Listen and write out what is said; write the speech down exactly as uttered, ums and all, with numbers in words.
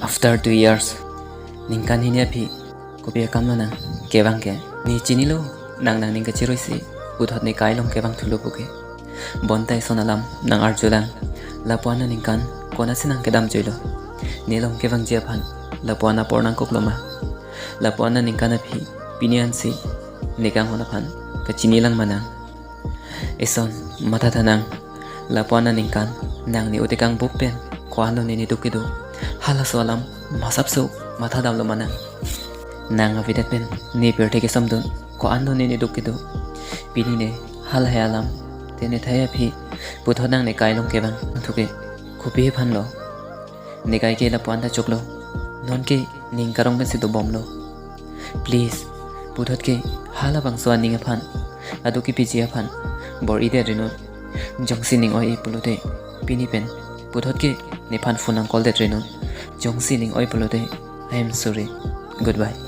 After two years, ningkan hini aphi kopi akam lo nang kevang ke? Ne chinilo, nang nangning kachiruisi puthot ne kai along kevang thulo puke. Bonta eson alam nang arjulang. Lapu-an aningkan konatsi nang kedam juilo? Ne along kevangji aphan lapu-an apor nangkoklo ma? Lapu-an aningkan aphi pini ansi ne kanghon aphan kachinilang ma nang? Eson matha tha nang. Lapu-an aningkan nang ne otekang bup pen ko-an lo ne ne duk kedo, halaso alam masapso matha damlo ma nang? Nang avedet pen ne pirthe kesomdun, ko-an lo ne ne duk kedo. Pini ne halahei alam te ne thai aphi puthot nang ne kai along kevang thu ke kopi aphan lo? Ne kai ke lapu-an ta choklo. Non ke ning karong pensi dobomlo. Please, puthot ke halabangso aning aphan, aduk kepiji aphan bor-idet ri non. Jongsi ning oi-e pulote pini pen puthot ke nephan phone nang call det ri non. Jongsi ning oi pulote, I am sorry. Goodbye.